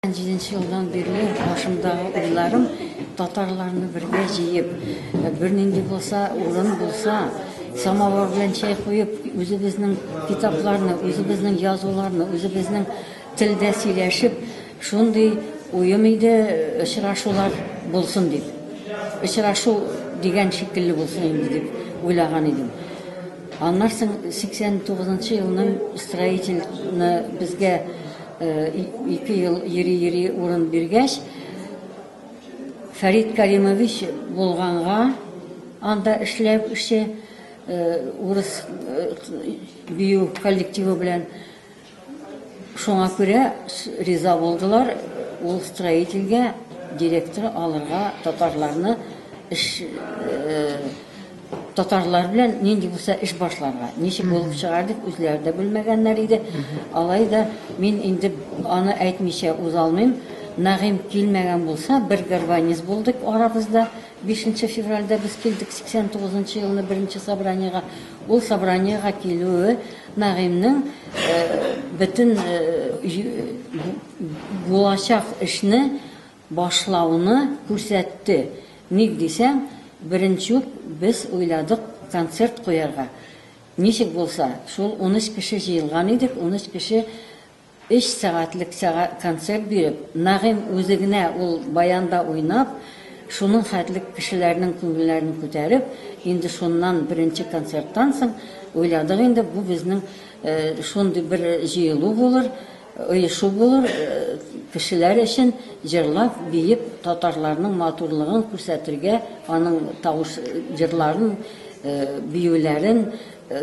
87 елдан бирле башымдагы уйларым татарларны бергә җыеп, бернинди булса урын булса, самовар белән чәй куеп, үзебезнең китапларны, үзебезнең язуларны, үзебезнең телдә сөйләшеп, шундый уем иде, очрашулар булсын дип. Очрашу дигән шикелле булсын инде дип уйлаган идем. Аннан соң 89 нчы елның строительны безгә 2 ел йөри-йөри урын биргәч, Фәрит Каримович булганга анда эшләп эше урыс бию коллективы белән шуңа күрә риза булдылар ул строительгә директор алырга татарларны эш Татарлар белән нинди булса эш башларга, ничек булып чыгар дип үзләре дә белмәгәннәр иде. Алай да мин инде аны әйтмичә уза алмыйм. Нәгыйм килмәгән булса, бер гарванист булдык арабызда. 5 февральдә без килдек 89 нчы елны беренче собраниегә. Ул собраниегә килүе Нәгыймнең бөтен булачак эшне башлауны күрсәтте. Ник дисәң, беренче үк без уйладык концерт куярга. Ничек булса, шул 13 кеше җыелган идек, 13 кеше өч сәгатьлек концерт биреп, Нәгыйм үзе генә ул баянда уйнап, шуның хәтлек кешеләрнең күңелләрен күтәреп, инде шуннан беренче концерттан соң уйладык инде, бу безнең шундый бер җыелу булыр, Оешу булыр, кешеләр өчен җырлап, биеп, татарларның матурлыгын күрсәтергә, аның тавыш, җырларын, биюләрен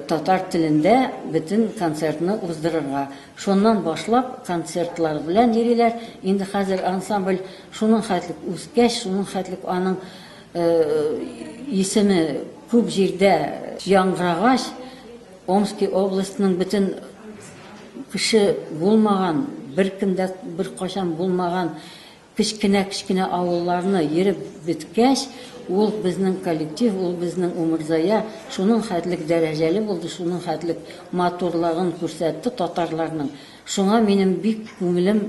татар телендә бөтен концертны уздырырга. Шуннан башлап концертлар белән йөриләр. Инде хәзер ансамбль шуның хәтлек үскәч, шуның хәтлек аның исеме күп җирдә яңгырагач, Омски областының бөтен кеше булмаган, беркем дә беркайчан булмаган кечкенә-кечкенә авылларны йөреп беткәч, ул безнең коллектив, ул безнең Умырзая шуның хәтлек дәрәҗәле булды, шуның хәтлек матурлыгын күрсәтте татарларның. Шуңа минем бик күңелем,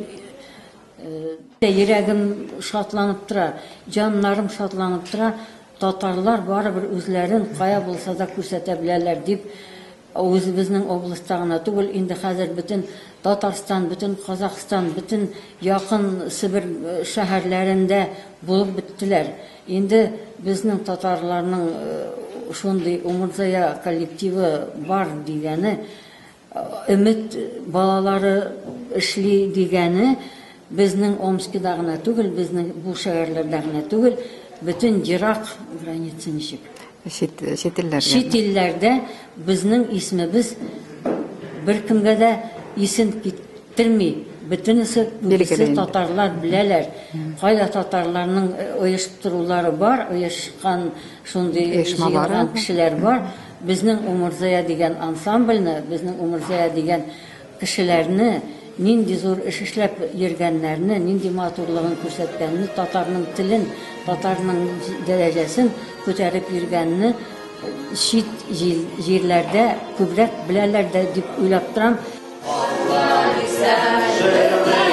йөрәгем шатланып тора, җаннарым шатланып тора, татарлар барыбер үзләрен кая булса да күрсәтә беләләр дип. Үзебезнең областьта гына түгел, инде хәзер бөтен Татарстан, бөтен Казахстан, бөтен якын Себер шәһәрләрендә булып беттеләр. Инде безнең татарларның шундый Умырзая коллективы бар дигәне, Өмет балалары эшли дигәне безнең Омскида гына түгел, безнең бу шәһәрләрдә генә түгел, бөтен ерак граница ничек? Чит, чит илләргә. Чит илләрдә безнең исемебез беркемгә дә исен киттерми. Бөтенесе күбесе татарлар беләләр. Кайда татарларның оештырулары бар, оешкан шундый җыелган кешеләр бар. Безнең Умырзая дигән ансамбльне, безнең Умырзая дигән кешеләрне, нинди зур эш эшләп йөргәннәрне, нинди матурлыгын күрсәткәнне, татарның телен, татарның дәрәҗәсен күтәреп йөргәнне чит җирләрдә күбрәк беләләр дә дип уйлап торам. Алла бирсә, җырлыйбыз.